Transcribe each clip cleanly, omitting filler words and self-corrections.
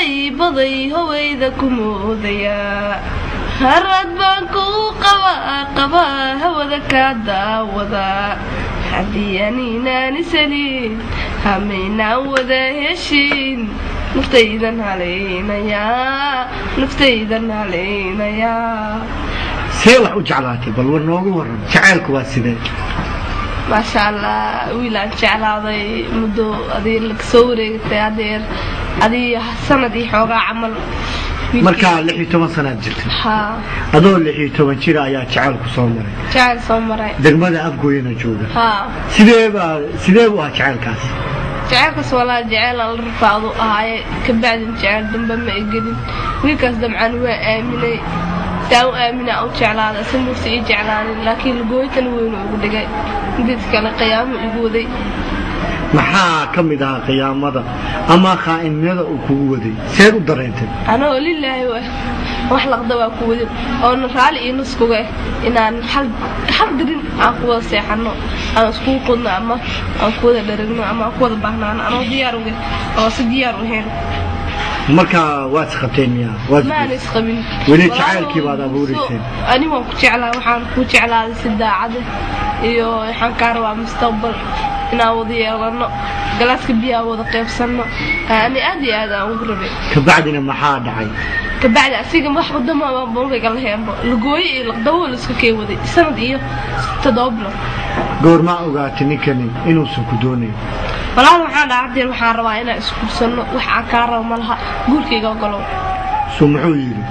Baday baday hawayda ku moodayaa, harad baan kuu qabaa qabaa, hawada kaa daawadaa. Haddii aniinaan iselin, hamaynaan wada heshin, naftaydan halaynayaa, naftaydan halaynayaa. See wax u jeclaatay? Bal war nooga waran, jacaylku waa sidee? Maasha Allah, wiil aan jeclaaday muddo adii soo wareegatay adeer adii sanad iyo xoogaa camal. Markaa 16 sanaad jirtay? Haa. Adoo 16 jira ayaa jacaylku soo maray? Jacayl soo maray. Degmada Afgooyana jooga? Haa. Sidee baa, sidee buu ahaa jacaylkaasi? Jacaylkaas walaa jacayl aan la rafaado ahaaye. Kabacdin jacayl dambe ma egelin. Wiilkaas dabcan waa aaminay, saa u aamina u jeclaaday, si muuse ii jeclaanin, laakiin lugooytan weyn ugu dhigay, mid kale qiyaamo igu waday. Maxaa ka mid ahaa qiyaamada ama khaa'inimada uu kugu waday? Seed u dareentay? Anoo lilaahi wa wax laqda waa ku wadin oona raali iyo nuskuga eh inaan hal hal dirin aan ku wada seexano, aan iskugu qodno, ama aan ku wada dharagno, ama aan ku wada baahnaano, anoo diyaar uga oo si diyaar u ahayn. Markaa waad isqabteen miyaa? Waad maan isqabin. Weli jacaylkii baad abuureyseen? Ani waan ku jeclaa, waxaan ku jeclaaday si daacada, iyo waxaan kaa rabaa mustaqbal inaan wada yeelano, galaaska biyaha wada qaybsano. Ani aad iyo aad aan ugu rabay. Kabacdina maxaa dhacay? Kabacdi asiga wax wadama mabayga laheenbo, lagooyo iyo laqdawo la isku kee waday sanad iyo 7 bilood. Goormaa ogaatay ninkani inuusan ku doonayn? Walaal, waxaan dhahaa hadeer waxaan rabaa inaan isguursano, wax aan kaa rabo ma laha, guurkayga ogolow. Suu muxuu yidhi?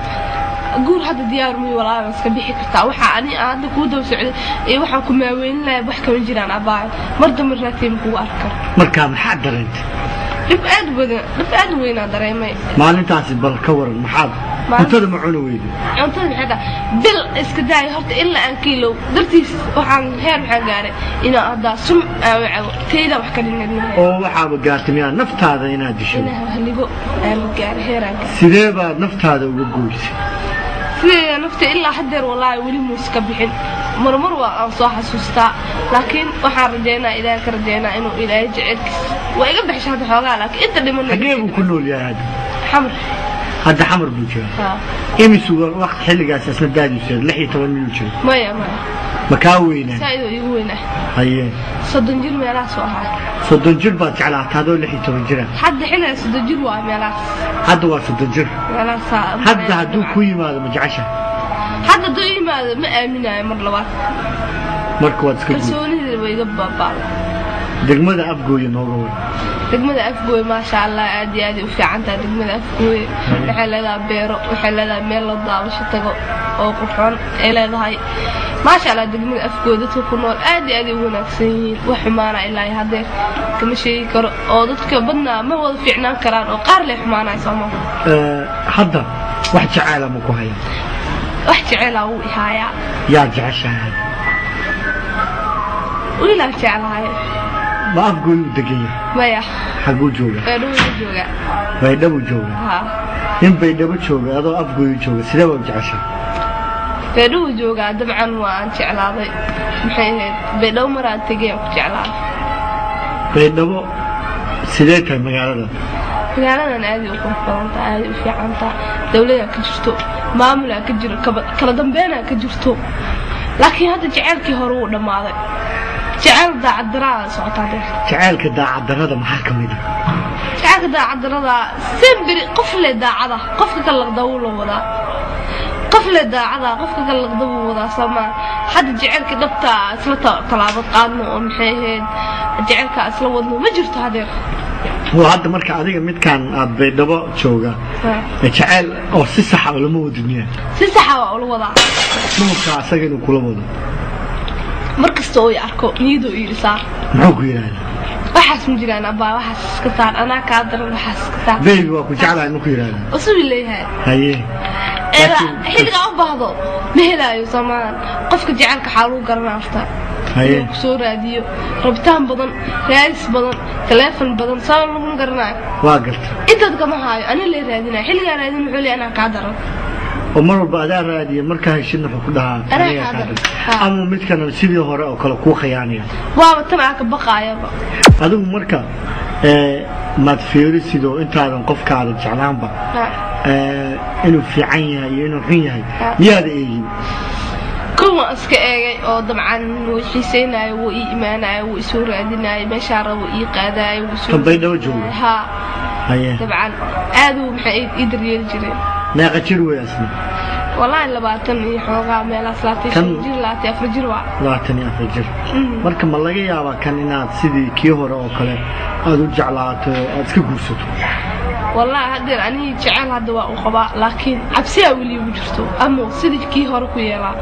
Guur hadda diyaar muy walaal, iska bixi kartaa. Waxa ani aan hadda kuu daba socday iyo waxaan ku maaweyn lahaa wax kama jiraan abaayo, mar dambe raatay ma kugu arki karo. Markaa maxaad dareentay? Dhib aad badan, dhib aad weynaa dareemay. Maalintaasi bal ka waran, maxaad cuntada ma cuni weyday? Cuntada maxay tahay, bil iska daayo horta ilaa aan kiilow dartiis. Waxaan heer waxaan gaaray inaan haddaa sun aan u cabo, tayda wax ka dhineed mahe. Oo waxaaba gaartay miyaa naftaada inaad disho? Inaan haligo aan gaaray, heeraan gaaray. Sidee baad naftaada uga goysay? Sideeda nafta ilaa haddeer wallaahi weli muus ka bixin. Marmar waa aan soo xasuustaa, laakiin waxaan rajeynaa, Ilaahay ka rajeynaa inuu Ilaahay jecelkiis waa iga baxshay hadda xoogaa, laakiin inta dhiman. Xagee buu ku nool yahay hadda? Xamar. Hadda Xamar buu jiraa? Haa. Imisu waqti xilligaas isna daadiisu 16 miyuu jiray? Maya, maya. Ma kaa weynaa? Saa-id oo igu weynaa. Haye. 30 jir meelahaas oo ahaa. 30 jir baad jeclaatay adoo 16 jira? Hadda xilliga 30 jir waa meelahaas. Hadda waa 30 jir? Meelahaas. Hadda hadduu ku yimaado ma jecesha? Hadda hadduu yimaado ma aaminayo mar labaad. Marka waad iska guud kalsoonida way iga baaba'day. Degmada Afgooye nooga waran. Degmada Afgooye maasha Allah, aad iyo aad ay u fiican tahay degmada Afgooye. Waxay leedahay beero, waxay leedahay meel loo daawasho tago oo qurxoon ay leedahay, maasha Allah. Degmada Afgooye dadka ku nool aad iyo aad ay u wanaagsan yihiin, wax xumaana ilaa iyo haddeer kama sheegi karo, oo dadka badnaa ma wada fiicnaan karaan oo qaar lay xumaanaya sooma. Hadda wax jacayla ma ku haya? Wax jecelaa wuu ihaayaa. Yaa jeceshahay? Wiilaan jeclahay. Ma Afgooye u degan yahay? Maya. Xaguu jooga? Baydhabo jooga. Baydhabo jooga? Haa. Nin Baydhabo jooga adoo Afgooye jooga, sidee baa u jeceshahay? Baydhabo joogaa, dabcan waa aan jeclaaday, maxay ahayd, Baydhabo maraan tegay aan ku jeclaaday. Baydhabo sidee tahay magaalada? Magaaladan aad ay u qurux badan tahay, aad ay u fiican tahay, dawladaa ka jirto, maamulaa ka jiro, kala dambeynaa ka jirto, laakiin hadda jaceylkii hore wuu dhammaaday, jaceyl daacaddaraa socotaa deer. Jacaylka daacaddarrada maxaa ka mid ah? Jaceylka daacaddarada semberi qof le daacada, qofka kala laqda wuu la wadaa, qof le daacada qofka kala laqda wuu wadaa soomaa. Hadda jaceylka dhabta isla tallaabad qaadno oo maxay ahayd jaceylka isla wadno ma jirto hadeer. Oo hadda marka adiga midkaan aad Baydhabo jooga jacayl oo si saxa lama wadid miya? Si saxa waa ula wadaa. Dhulka asaga inuu kula wado? Mar kasta oo i arko niyadoo ii dhisaa. Muxuu ku yidhaahdaa? Waxaas ma jiraan abaa, waxaas iska saar, anaa kaa daran, waxaas iska saar. Baby, waa ku jeclahay ma ku yidhaahdaa? Usuu leeyahay. Haye. Xilligaa u baahdo ma helaayo soomaan. Qofka jecelka xaa lagu garanaa horta? Haye. Inuu kusoo raadiyo, rabitaan badan, raadis badan, taleefon badan, saa laguma garanayo. Waa garta. Intaad kama haayo, ani lee raadinaya, xilligaa raadin muxuu leeyahay anaa kaa daran. Oo mar walba adaa raadiya, markaa heshidna wuxuu ku dhahaa anaa anigaa kaa kaa daran. daran. Ha. Ama midkana sidii hore oo kale kuu khiyaanaya? Waaba tan aan ka baqaayaba. Adigu marka Maad fiirisid oo intaadan qofkaada jeclaanba inuu fiican yahay iyo inuu xun yahay miyaada eegin? Kuwa iska eegay oo dabcan wuu xiiseynayo, wuu ii imaanayo, wuu isoo raadinayo, meeshaa rabo ii qaadayo, wuu isoo Kan Baydhabo jooga? Haa. Haye. Dabcan aad uu maxay ii daryeeli jiray. Meeqa jir wey asna? Wallaahi 20 iyo xoogaa meelahaas, 25 jir, 24 jir waa. 24 jir. Marka ma laga yaabaa kan inaad sidii kii hore oo kale aad u jeclaato oo aad iska guursato? Wallaahi haddeer anigii jecel hadda waa u qabaa, laakiin cabsiyaa weli igu jirto ama sidii kii hore ku yeelaa.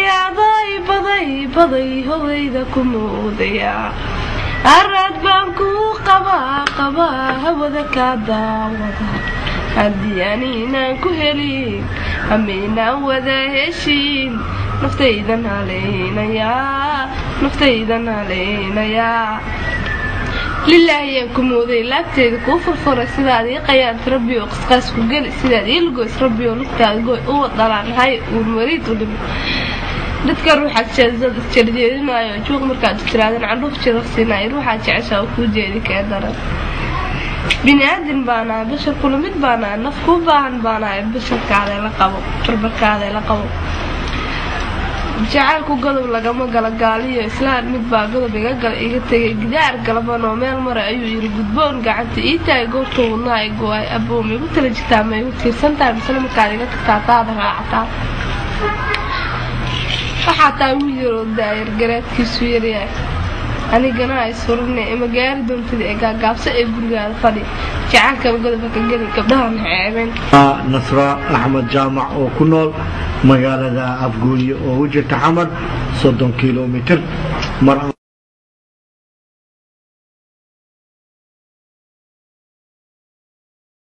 Yaaday baday baday hodayda ku moodayaa, arad baan kuu qabaa qabaa, hawada kaa daawada. Haddii aninaan ku helin ama inaan wada heshin, naftaydan halaynayaa, naftaydan halaynayaa. Lilaahi yaan ku mooday, laabteeda kuu furfuray. Sidaad ii qayaant rabbi oo qisqaas ku geli, sidaad ii lugoys rabbi oo lugtaada goy. Uwa dhalaan hay uun mariid u dhimi dadka ruuxaad jeedad isjarjeedinayo, juuq markaad u tiraadan candhuuf jiraqsiinayo. Ruuxaad jeceshaa oo kuu jeedi kee daran. Bini aadin baanahay, bashar kula mid baanahay, naf kuu baahan baanahay. Basharkaada la qabo, barbarkaada la qabo. Jacaylku godob lagama galo, gaaliyo islaan mid baa godob iga gala, iga tegay. Gidaar galaban oo meel maray ayuu yiri gudboon gacanta ii tahay goorta wadnaha i go-ay. Aboo, ma igu tala jirtaa, ma igu tiirsan tahay, misena markaad iga tagtaa taada raacataa? Waxaa tahay wiil yaroo daayar, garaadkiisu yaryahay, anigana ay surine ima gaari doontida ee gaagaabso ee gurigaada fadhi. Jacaylkaba godoba ka geli, gabdhahan ceebeen. Nasra Axmed Jaamac oo ku nool magaalada Afgooye oo u jirta Xamar 30 kilomitir mar.